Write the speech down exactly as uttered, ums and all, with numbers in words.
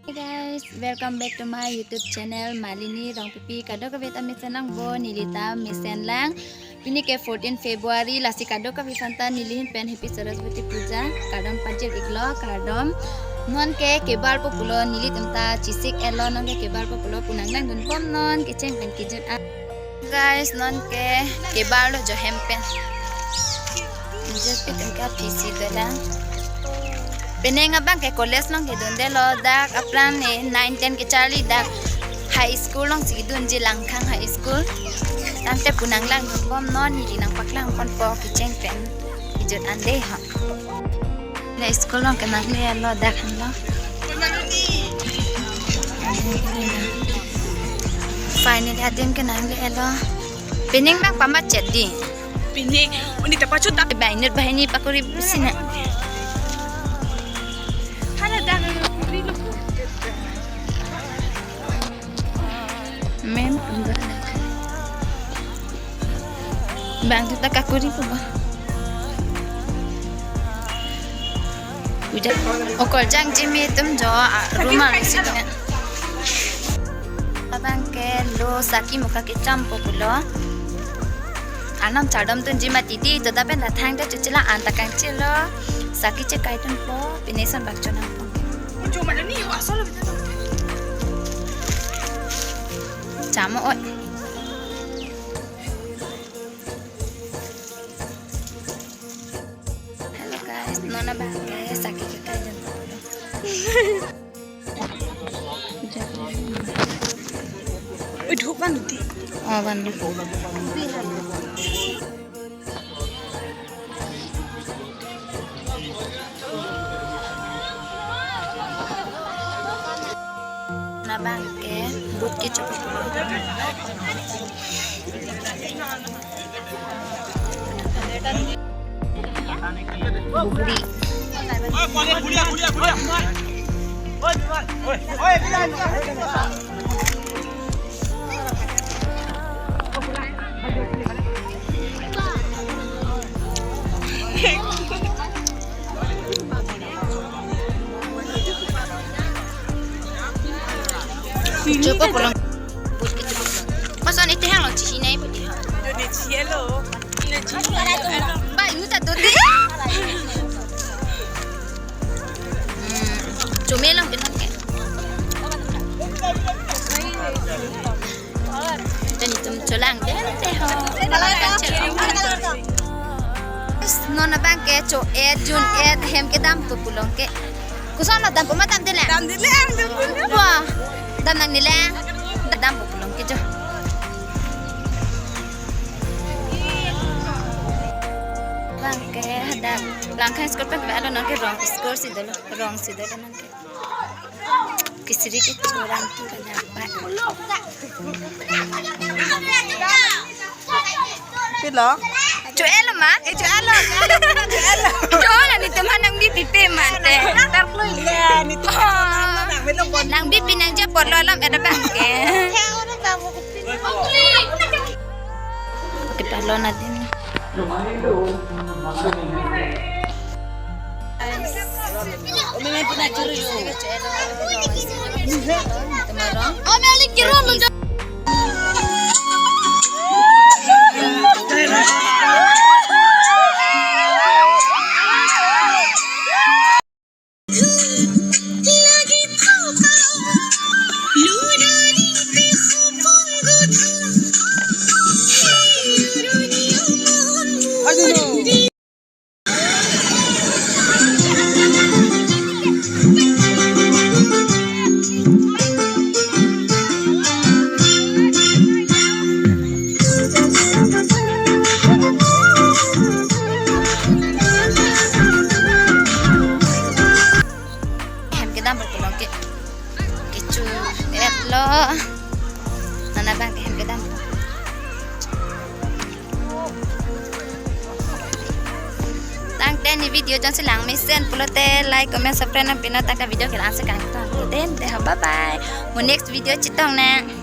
Hey guys, welcome back to my YouTube channel, Malini Rongpipi. Kadokave ta mesen lang bo, neli ta mesen lang. Pini ke fourteen February, lasi kadokave aphan ta neli ahin pen Happy Saraswati Puja. Kardom pajir iklo, kardom. Non ke kebarpo pulo, nelitum ta chesik-etlo, non ke kebarpo pulo, pu nanglangdunbom non, kecheng pen kejut an. Guys, non ke kebarlo jo hem pen. Jepit engka P C dolang. Penang abang ke college along kedundelo, dak aphrang ne nine ten kecharli dak high school alongsi kedunji, Langkhang High School. Tangte pu nanglangdunbom non, neli nangpaklangponpo kecheng pen kejut an dei ho. Ne school along kenangle-etlo dak henlo. Finally adim kenangle-etlo. Penang abang pamachet dei. Penang, uni ta pachut ta. Bangnut banghini pakuri sina. Hala dak. Mem, bang kita kakuri ko ba. Udah. Okol jang jimi tum jo, ah, rumah lo si dengan. Abang ke lo saki muka kechampo pulo. Anam chardom tun jima titi to dapen dathang ta chuchila anta kangchilo. Saki chekai tunpo, pine son bak chonangpo. Cuma ni asal. Chamo oi. Hello guys, non abang ke saki kekai jangpo. Ui, dhup ban di. Oh, ban di. Non abang ke but kecho. Bugri. Chopo pulang. Masa ni tehang lo chisi nai putih. Dodi chiyelo. Ba, imu ta dodi. Hmm, chome lang kenang ke. Jadi tum cholang dei ho. Non abang ke cho-et, jun-et, hem kedampo pulo ke. Koson lo dampo ma damdelang? Damdelang, damdelang. Wah, dam nangnelang. Dampo pulo ke jo. Abang ke hadak Langkhang school pen ba lo, non ke rong school si dolo, rong si dolo non ke. Keseri kecho ran tu kan dapat. Pilo? Cho-etlo ma? Eh, cho-etlo. Cho-etlo. Cho-etlo, netum aphan nangbipi pe mate. Tar kloi le, netum aphan nangbipi nangji apotlo alam et abang ke. Oke, palo na din. Hem kedampo pulo ke, kecho-etlo. Non abang ke hem kedampo. Tangte ne video jongsi langmesen pulote like, comment, subscribe nangpinon, tangte video ke la-an si kangton. Dei, dei ho, bye bye. Mo next video chetong nang.